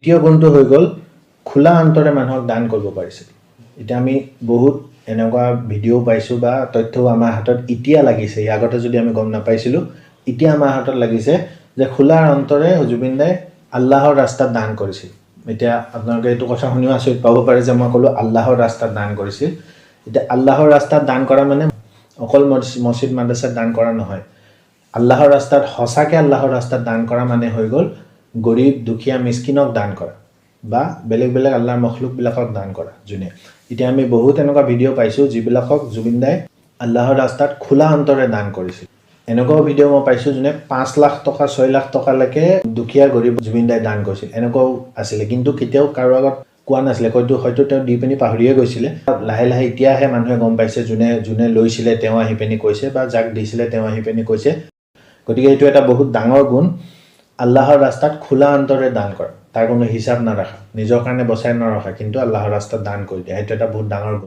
দ্বিতীয় গুণটো হৈ গ'ল খোলা অন্তৰে মানুহক দান কৰিব পাৰিছিল। এতিয়া আমি বহুত এনেকুৱা ভিডিঅ' পাইছোঁ বা তথ্যও আমাৰ হাতত এতিয়া লাগিছে, ইয়াৰ আগতে যদি আমি গম নাপাইছিলোঁ, এতিয়া আমাৰ হাতত লাগিছে যে খোলা অন্তৰে জুবিন দাই আল্লাহৰ ৰাস্তাত দান কৰিছিল। এতিয়া আপোনালোকে এইটো কথা শুনিও আচৰিত পাব পাৰে যে মই ক'লোঁ আল্লাহৰ ৰাস্তাত দান কৰিছিল। এতিয়া আল্লাহৰ ৰাস্তাত দান কৰা মানে অকল মছজিদ মাদ্ৰাছাত দান কৰা নহয়। আল্লাহৰ ৰাস্তাত, সঁচাকৈ আল্লাহৰ ৰাস্তাত দান কৰা মানে হৈ গ'ল গৰীব দুখীয়া মিছকিনক দান কৰা বা বেলেগ বেলেগ আল্লাহৰ মখলুকবিলাকক দান কৰা। যোনে এতিয়া আমি বহুত এনেকুৱা ভিডিঅ' পাইছোঁ যিবিলাকক জুবিন দাই আল্লাহৰ ৰাস্তাত খোলা অন্তৰে দান কৰিছিল। এনেকুৱাও ভিডিঅ' মই পাইছোঁ যোনে 5 লাখ টকা, 6 লাখ টকালৈকে দুখীয়া গৰীব জুবিন দাই দান কৰিছিল। এনেকুৱাও আছিলে, কিন্তু কেতিয়াও কাৰো আগত কোৱা নাছিলে। হয়তো তেওঁ দি পিনি পাহৰিয়ে গৈছিলে। লাহে লাহে এতিয়াহে মানুহে গম পাইছে, যোনে যোনে লৈছিলে তেওঁ আহি পিনি কৈছে বা যাক দিছিলে তেওঁ আহি পিনি কৈছে। গতিকে এইটো এটা বহুত ডাঙৰ গুণ, আল্লাহৰ ৰাস্তাত খোলা অন্তৰে দান কৰা, তাৰ কোনো হিচাপ নাৰাখা, নিজৰ কাৰণে বচাই নৰখা, কিন্তু আল্লাহৰ ৰাস্তাত দান কৰি দিয়া, সেইটো এটা বহুত ডাঙৰ গুণ।